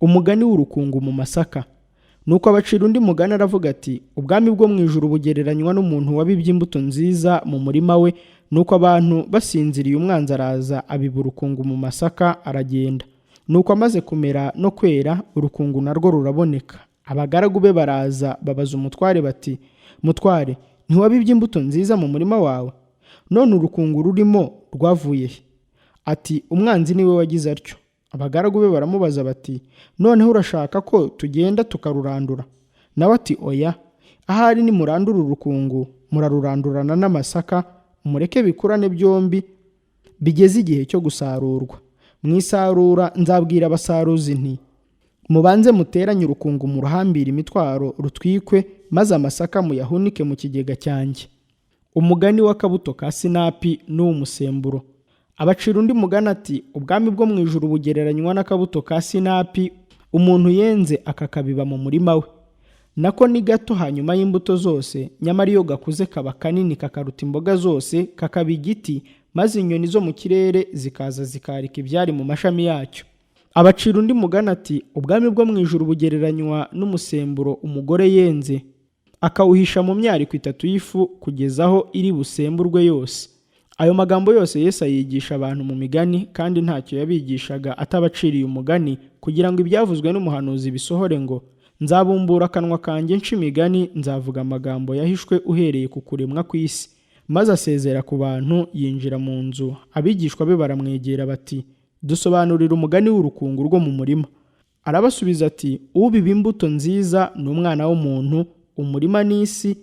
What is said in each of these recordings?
Umugani w'urukungu mu masaka. Nuko abacira undi mugani, aravuga ati: "Ubwami bwo mu ijuru bugereranywa n'umuntu wabibye imbuto nziza mu murima we. Nuko abantu basinziriye, umwanzi araza abiba urukungu mu masaka, aragenda. Nuko amaze kumera no kwera, urukungu narwo ruraboneka. Abagaragu be baraza babaza umutware bati: 'Mutware, ntiwabibye imbuto nziza mu murima wawe? None urukungu rurimo rwavuye he?' Ati: 'Umwanzi niwe wagize atyo.' Abagaragu be baramubaza bati: 'Noneho urashaka ko tugenda tukarurandura?' Nawe ati: 'Oya, ahari nimurandura urukungu murarurandurana n'amasaka. Mureke bikurane byombi bigeze igihe cyo gusarurwa. Mu isarura nzabwira abasaruzi nti: Mubanze muteranye urukungu, muruhambire imitwaro, rutwikwe, maze amasaka muyahunike mu kigega cyanjye.'" Umugani w'akabuto ka sinapi n'uw'umusemburo. Abacira undi mugani ati: "Ubwami bwo mu ijuru bugereranywa n'akabuto ka sinapi umuntu yenze akakabiba mu murima we. Nako ni gato hanyuma y'imbuto zose, nyamara iyo gakuze kaba kanini kakaruta imboga zose, kakaba igiti, maze inyoni zo mu kirere zikaza zikarika ibyari mu mashami yacyo." Abacira undi mugani ati: "Ubwami bwo mu ijuru bugereranywa n'umusemburo umugore yenze akawuhisha mu myariko itatu y'ifu kugeza aho iri busemburwe yose." Ayo magambo yose Yesu ayigisha abantu mu migani, kandi ntacyo yabigishaga atabaciriye umugani, kugira ngo ibyavuzwe n'umuhanuzi bisohore ngo: 'Nzabumbura akanwa kanjye nca imigani, nzavuga amagambo yahishwe uhereye ku kuremwa kw'isi.'" Maze asezera ku bantu, yinjira mu nzu. Abigishwa be baramwegera bati: "Dusobanurira umugani w'urukungu rwo mu murima." Arabasubiza ati: "Ubiba imbuto nziza ni Umwana w'umuntu, umurima n'isi,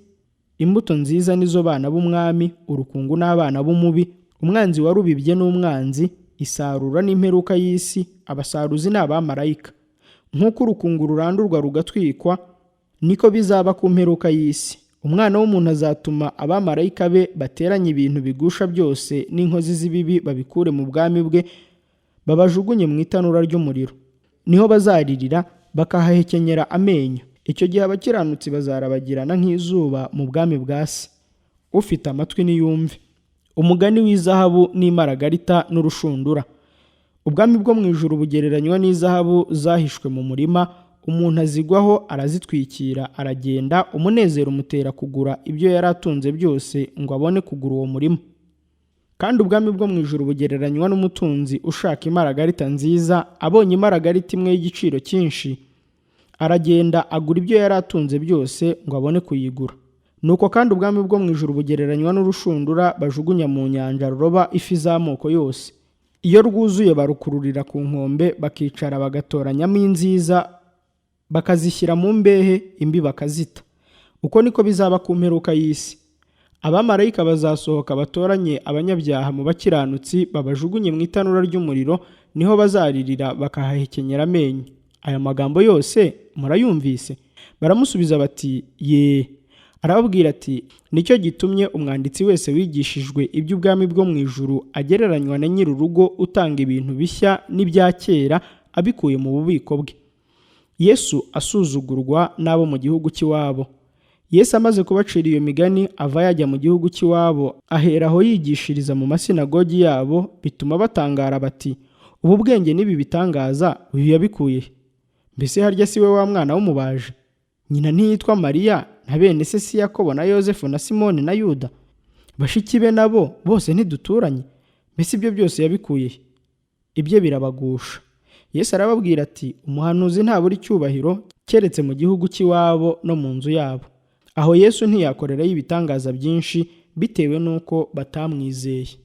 imbuto nziza nizo bana b'umwami, urukungu n'abana b'umubi, umwanzi warubibye n'umwanzi, isarura n'imperuka y'isi, abasaruzi ni abamarayika. Nk'uko urukungu rurandurwa rugatwikwa, niko bizaba ku mperuka y'isi. Umwana w'umuntu azatuma abamarayika be bateranye ibintu bigusha byose n'inkozi z'ibibi, babikure mu bwami bwe, babajugunye mu itanura ry'umuriro. Niho bazaririra bakahahekenyera amenyo. Icyo gihe abakiranutsi bazarabagirana nk'izuba mu bwami bwa Se. Ufite amatwi niyumve." Umugani w'izahabu n'imaragarita n'urushundura. Ubwami bwo mu ijuru bugereranywa n'izahabu zahishwe mu murima. Umuntu azigwaho arazitwikira, aragenda, umunezero umutera kugura ibyo yari atunze byose ngo abone kugura uwo murima. Kandi ubwami bwo mu ijuru bugereranywa n'umutunzi ushaka imaragarita nziza. Abonye imaragarita imwe y'igiciro cyinshi, aragenda agura ibyo yari atunze byose ngo abone kuyigura. Nuko kandi ubwami bwo mu ijuru bugereranywa n'urushundura bajugunya mu nyanja ruroba ifi z'amoko yose. Iyo rwuzuye barukururira ku nkombe, bakicara bagatoranyamo inziza bakazishyira mu mbehe, imbi bakazita. Uko niko bizaba ku mperuka y'isi. Abamarayika bazasohoka batoranye abanyabyaha mu bakiranutsi, babajugunye mu itanura ry'umuriro, niho bazaririra bakahahekenyera amenyo. Aya magambo yose murayumvise?" Baramusubiza bati: "Ye." Arababwira ati: "Nicyo gitumye umwanditsi wese wigishijwe iby'ubwami bwo mu ijuru agereranywa na nyir'urugo utanga ibintu bishya n'ibya kera abikuye mu bubiko bwe." Yesu asuzugurwa n'abo mu gihugu cy'iwabo. Yesu amaze kubacira iyo migani, ava yajya mu gihugu cy'iwabo, ahera aho yigishiriza mu masinagogi yabo, bituma batangara bati: "Ubu bwenge n'ibi bitangaza uyu yabikuye he? Mbese harya si we wa mwana w'umubaji? Nyina ntiyitwa Mariya, na bene se si Yakobo na Yosefu na Simoni na Yuda? Bashiki be nabo bose ntiduturanye? Mbese ibyo byose yabikuye he?" Ibye birabagusha. Yesu arababwira ati: "Umuhanuzi ntabura icyubahiro keretse mu gihugu cy'iwabo no mu nzu yabo." Aho Yesu ntiyakorerayo ibitangaza byinshi bitewe n'uko batamwizeye.